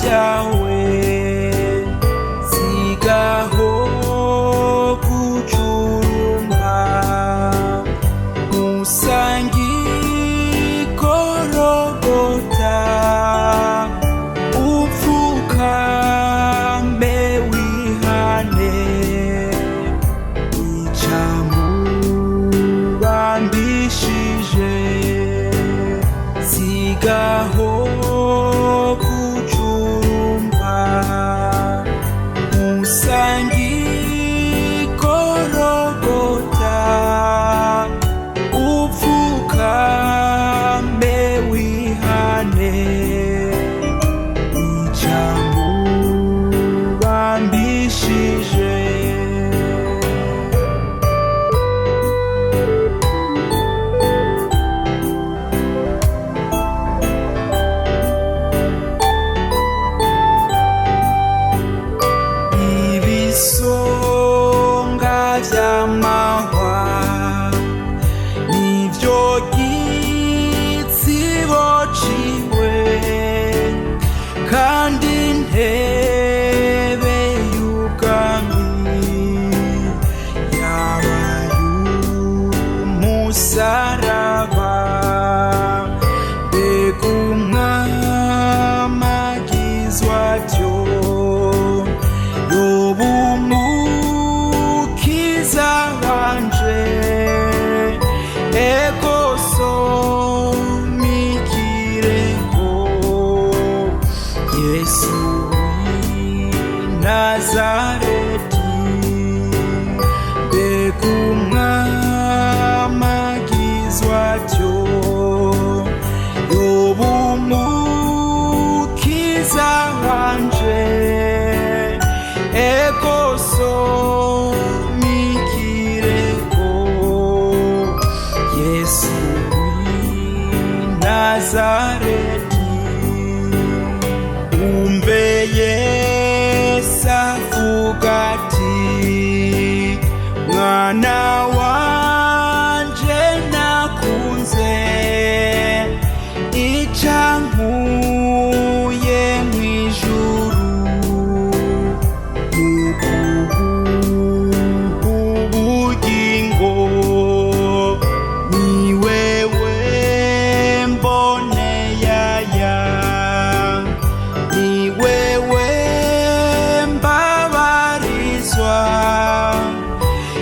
vyawe, sigaho gucurumba, musangi korogota, upfukame wihane, icamubambishije, sigaho gucurumba, musangi korogota, upfukame wihane, icamubambishije. Ibisonga vy'amahwa nivyo gitsibo ciwe, kandi intebe y'ubwami yabaye umusaraba. Mbega umwami agizwe atyo, yoba umukiza wanje, ego somikirego, Yesu w'i Nazareti. Mbega umwami agizwe atyo, yoba umukiza wanje, ego somikirego, Yesu w'i Nazareti. Umve Yesu avuga ati, mwana wanje nakunze, icankuye mw'ijuru, ubugingo ni wewe mboneyaya, ni wewe mbabarizwa,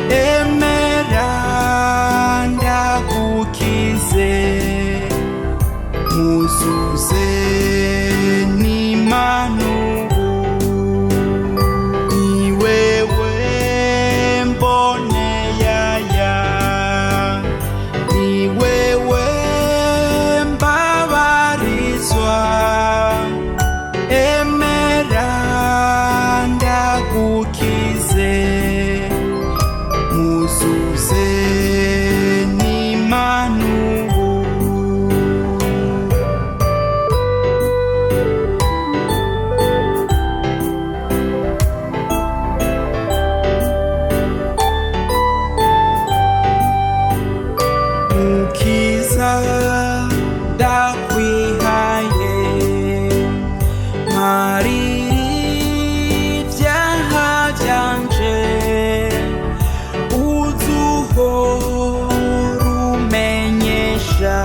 emera ndagukize, muzuze n'imanubu, ni wewe mboneyaya, ni wewe mbabarizwa, emera ndagukize, muzuze n'imanubu. Mukiza ndakwihaye, mparira ivyaha vyanje, uzuhora umenyesha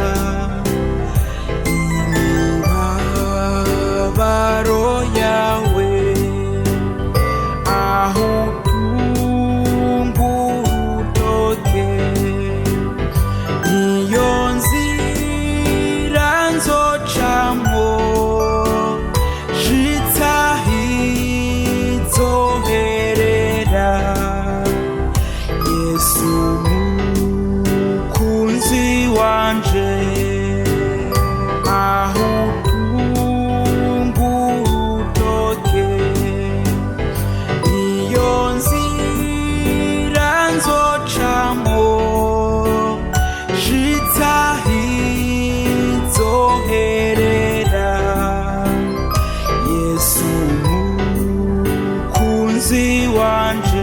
imibabaro yawe, aho utunga urutoke, niyo nzira nzocamwo, shitsa izoherera, Yesu mukunzi wanje, aho utunga urutoke, niyo nzira nzocamwo, shitsa izoherera, Yesu mukunzi wanje.